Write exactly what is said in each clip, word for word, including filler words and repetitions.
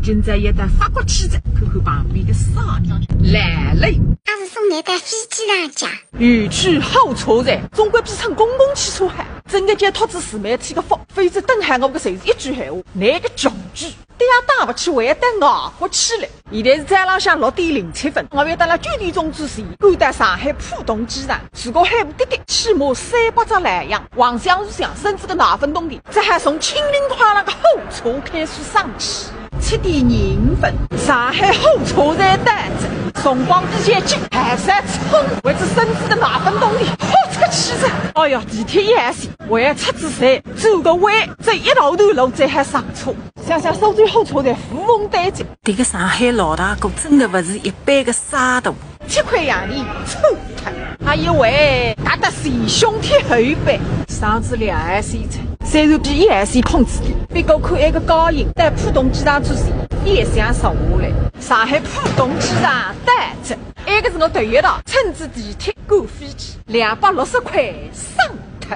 今朝要到法国去哉，看看旁边个啥人来了。阿是送侬到飞机上去啊？有去候车站，总归比乘公共汽车好。真个叫托仔自媒体个福，否则等下我个侪是一句闲话，侬个穷鬼。 对呀，打勿起，还要到外国去了。现在是早浪向六点零七分，我要到了九点钟之前赶到上海浦东机场。如果喊勿得的，起码三百只懒羊，横向竖向伸仔个奶粉桶里，只好从清零快乐个候车开始上去。七点廿五分，上海候车站到了，辰光比较紧，还是要冲，为仔伸仔个奶粉桶里豁出去哉。哎呀，地铁也是，我要出仔站，转个弯，再一大段路再还上车。 想想苏州候车站无缝对接。迭个上海老大哥真个勿是一般个沙大。吃亏呀，你臭脱！哎呦喂，搿搭是胸贴后背，上仔两号线哉，虽然比一号线空仔点，不过看埃个交警，到浦东机场之前，也想上下来。上海浦东机场到哉，埃个是我头一趟乘仔地铁赶飞机，两百六十块省脱。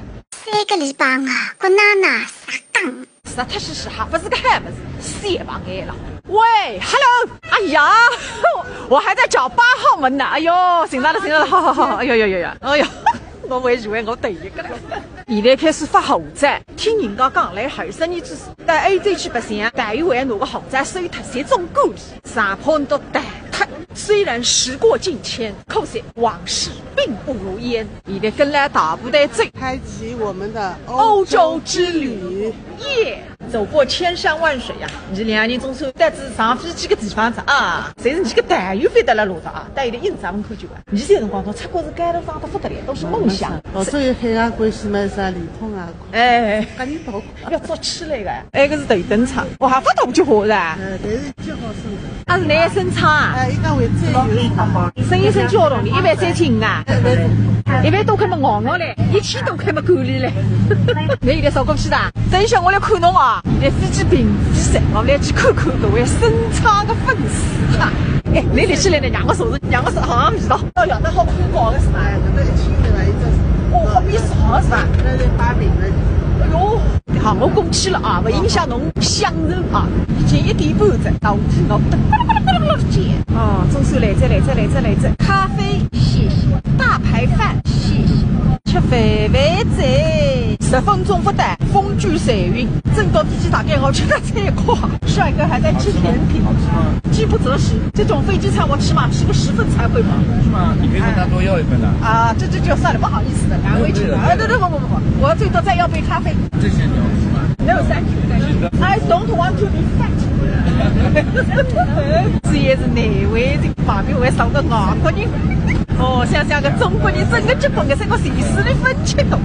三个礼拜啊，搿哪能啥讲？ 实在是是哈，勿是个好物事，死也白眼了。喂，hello，哎呀，我还在找八号门呢。哎呦，寻着了，寻着了，好好好，哎呦呦呦呦，哎呦，我还以为我第一个了。现在开始发护照，听人家讲来二十年之前，到欧洲去白相，导游还拿个护照收脱，集中管理，上坡都倒脱。虽然时过境迁，可惜往事并不如烟。现在跟牢大部队走，开启我们的欧洲之旅。耶！ 走过千山万水呀，伲两个人总算到仔上飞机个地方哉啊，侪是伲个导游飞得来路上啊，到现在印象蛮深啊。伲小辰光从出国是高头上得勿得了，都是梦想。老早有海外关系嘛，啥联通啊，哎，搿人跑过。要坐起来个，埃个是头等舱，我还勿懂就好噻。呃，但是几号升的？啊，是哪个升舱啊？哎，一个位置有一个。升一升就好了，一万三千五啊？哎，对。一万多块么硬硬嘞。 一千多块么够力嘞。侬现在啥过去的？等一下我来看侬啊，现在飞机平飞噻，我们来去看看搿位升舱个粉丝哈。哎，侬立起来呢，让我说说，让我说，好像味道。哎呀，那好看高个是吧？哎，搿个一千对吧？一只。哦，好比是好是吧？那是八平的。哎呦，好，我过去了啊，勿影响侬享受啊。已经一点半了，到屋里我噔噔噔噔噔噔。哦，总算来哉，来哉，来哉，来哉。咖啡，谢谢。大排饭，谢谢。 吃饭饭哉，十分钟勿到，风卷彩云，整个飞机大概要吃个菜快。帅哥还在吃甜品，饥不择食。这种飞机餐我起码吃个十份才会饱。是吗？你可以跟他多要一份的。啊，这这就算了，不好意思的，难为情了。哎，对对，不不不不，我最多再要杯咖啡。这些你要吃吗？No, thank you, thank you. I don't want to be fat. 这也是难为情，旁边还少个外国人。哦，想想个中国人真个结棍个，像个城市里分吃个。